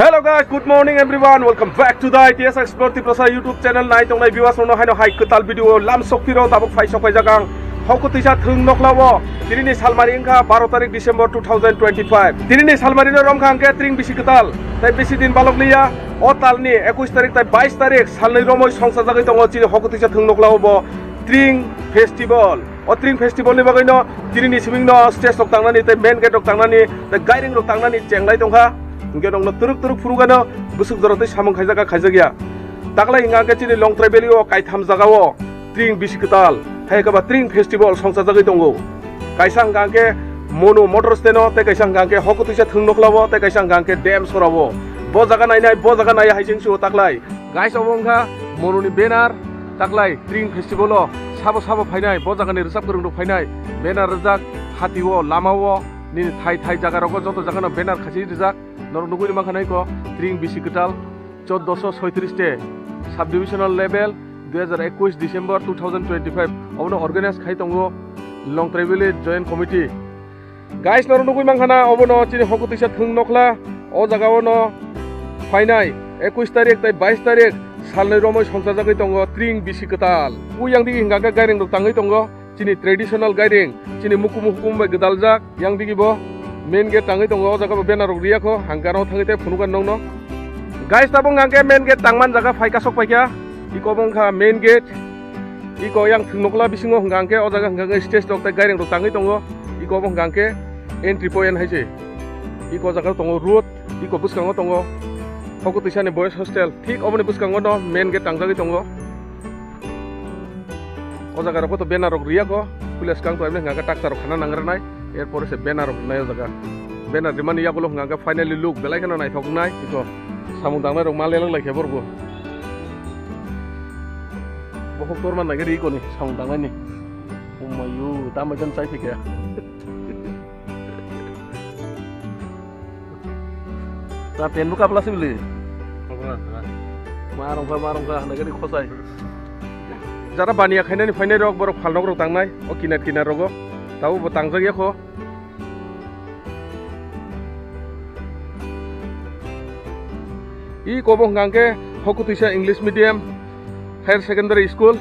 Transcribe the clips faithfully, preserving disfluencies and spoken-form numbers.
Hello guys, good morning everyone. Welcome back to the I T S Explore Tiprasa YouTube channel. Nai tongnai viewers rokno haino hai kwtal video lam sok phiro tabuk phai sok phai jagang. Hoko tisa thwng noklao. Tini ni salmari wngkha baro tarik December two thousand twenty-five. Tini ni salmari no romkha hwnkhe tring bisi kwtal. Tai bisi din balok liya. O talni ekush tarik tai bais tarik salnwi romoi songsa jagwi tongo chini hoko tisa thwng noklao bo tring festival. O tring festival ni bagwi no tini ni siming no stage rok tangnani tai main gate rok tangnani tai gairing rok tangnani chenglai tongkha. Hwnkhe nokno turuk turuk phunukgano bwswk jora tei samung khaijak kha khaijak ya. Taklai hwnkha hwnkhe chini Longtrai Valley o kaitham jaga o tring bisi kwtal, hai khe ba tring festival songchajagwi tongo. Kaisa hwnkha hwnkhe Monu motor stand o, tei kaisa hwnkha hwnkhe hoko tisa thwng noklao, tei kaisa hwnkha hwnkhe dam sora o. Bo jaga nainai, bo jaga naiya hai se wngsi o taklai. Guys, obo wngkha Monu ni banner, taklai tring festival o sabo sabo phainai, bo jaga ni rwchap kwrwng rok phainai, banner rwjak hati o, lama o, nini thai thai jaga rogo joto jaga no banner khasi rijak, norok nugwi mankha naiko tring bisi kwtal. Choddoso soitris te sub divisional level dui hajar ekush December two thousand twenty-five obono organize khai tongo Longtrai Valley Joint Committee. Guys, norok nugwi mankha na obono chini hoko tisa thwng nokhla o jaga o no phainai ekush tarik tai bais tarik salnwi romoi songchajagwi tongo tring bisi kwtal. Uyang digi hwnkha khe gairing rok tangwi tongo. Chini traditional gairing, chini mukumu hukumu bai gwdaljak, yang digi bo main gate tangwi tongo, o jaga bo banner rok riya kho, hangkhe aro thangwi tei phunukha nokno. Guys, tabuk hwnkha khe main gate tangman jaga phai kasok paikha, iko bo wngkha main gate, iko yang thwng nokla bisingo hwnkha hwnkhe o jaga hwnkha hwnkhe stage rok tei gairing rok tangwi tongo, iko bo hwnkha hwnkhe entry point hai se, iko jaga tongo road, iko bwskango tongo hoko twisani boys hostel, thik oboni bwskango no main gate tangjagwi tongo. O jaga rok to banner rok riya kho, puila swkang to hwnka khe taksa rok khana nang rwnai, er pore se banner rok rinai o jaga. Banner rimani yagulo hwnka khe finally look belai kheno naithok wngnai, iko samung tangnai rok ma lelak lai khe borok bo. Bokhok torma nai khe ri koni samung tangnai ni. Omayu, tamo jan chai thik ya. Ta pen bo kapla sibili. Kapla, kapla. Ma rongkha, ma rongkha, hwnwi gari khosai. Jara baniya khainani phainai rok, borok phalnok rok tangnai, o kinar kinar rogo. Tabuk bo tangjak ya kho. I kobo hwnkha hwnkhe Hokutwisa English Medium Higher Secondary School.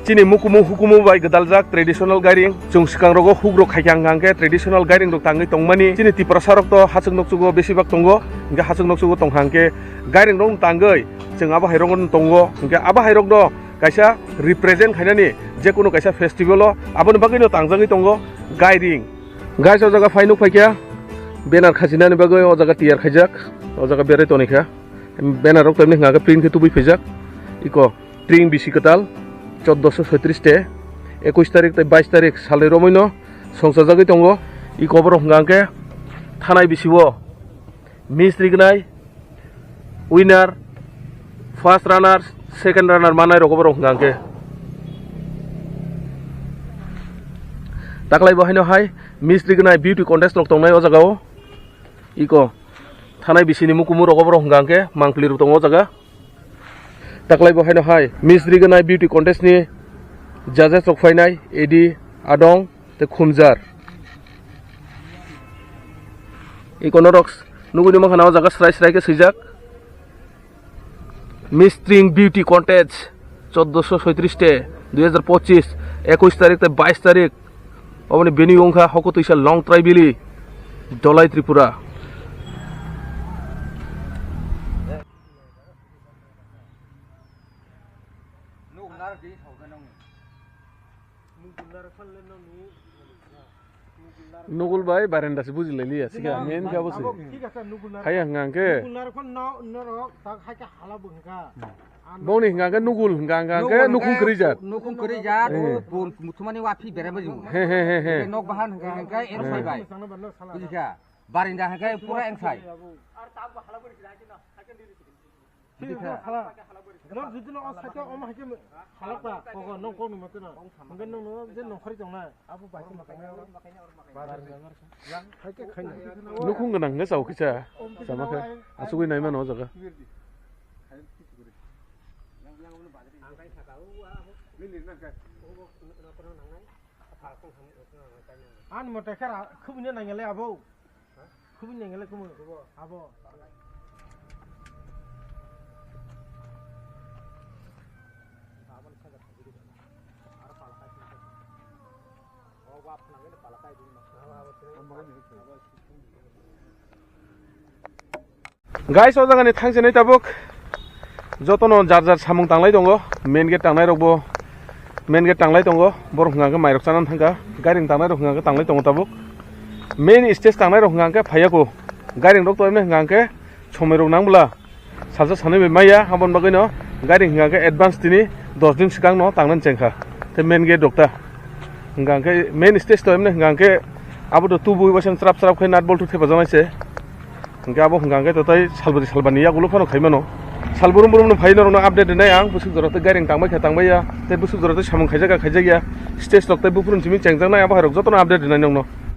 Chini mukumu hukumu bai gwdaljak traditional gairing. Chwng swkang rogo huk rok khaikha hwnkha hwnkhe traditional gairing rok tangwi tongmani. Chini Tiprasa rok to hachwk nokchugo besibak tongo. Hwnkhe hachwk nokchugo tongkha hwnkhe gairing rok tangwi chwng abo hai rok no tongo. Hwnkhe abo hai rok no kaisa represent khainani je kunu kaisa festival o aboni bagwi no tangjagwi tongo gairing. Guys, o jaga phai nuk phaikha banner khachinani bagwi o jaga tiyar khaijak. O jaga berai tonikha. Banner rok tamni hwnka khe print khe tubui phaijak. Iko tring bisi kwtal choddoso soitris te ekush tarik tei bais tarik salnwi romwi no songchajagwi tongo. Iko borok hwnka khe thanai bisi o miss rignai winner, first runner, second runner manai rok borok hwnka khe. Taklai bo haino hai miss rignai beauty contest rok tongnai o jaga o. Iko thanai bisini mukumu rogo borok hwnka hwnkhe mangpili rok tongo o jaga. Taklai bo haino hai miss rignai beauty contest ni judges rok phainai edi adong tei khumjar. Iko norok nugui ni mankha na o jaga srai srai khe swijak. Miss Tring Beauty Contest choddoso soitris te dui hajar pochis, ekush tarik tei bais tarik. Oboni venue wngkha Hokutwisa Longtrai Valley, Dholai, Tripura. Nugul bai barenda se buji lai liya, sika main kha bo se. Haya hwnka hwnkhe. Boni hwnka hwnkhe nugul hwnka hwnka hwnkhe nukhung kwrwi jat. Nukhung kwrwi jat, o bun muthumani wa phi berai bai. He, he, he, he. Nok bahan hwnka hwnkhe eng sai bai. Buji kha? Barenda hwnka pura eng sai. Buji kha? Nok jodi no o site o ma hai khe halak ba, kok nong kok ni mate no. Hwnba nong no je nongkhorwi tongnai. Abo bai khe ma kanya oro. Nukhung gwnang hwnkhe chao kisa. Chama khe. Asugwi nai mano o jaga. Ani mote khe ra khubui no nangya le abo. Khubui nangya le kumu. Abo. Guys, o jagani thangsinai tabuk jotono jar jar samung tanglai tongo. Main gate tangnai rokbo, main gate tanglai tongo. Borok hwnka hwnkhe mairok chana thangkha. Gairing tangnai rok hwnka hwnkhe tanglai tongo tabuk. Main stage tangnai rok hwnka hwnkhe phaiya ko. Gairing rok to emne hwnka hwnkhe somoi rok nang bwla. Salsa sanwi bai maya, aboni bagwino gari hwnka khe advance tini dos din swkangno tangnani chengkha. Tei main gate rok ta. Hwnka khe main stage to emne hwnka khe abo to tubu waisa chwrap chwrap khe nut boltu thepajaknai se. Hwnka abo hwnka khe to tai salbari salbani yagulo phano khaimano. Sal burum burum no phai norokno update rinai ang, bwswk jora tei gari tangbai kha tangbai ya, tei bwswk jora tei samung khaijak kha khaijak ya. Stage rok tei buphuruni simi chengjaknai abo hai rok jotono update rinai nokno.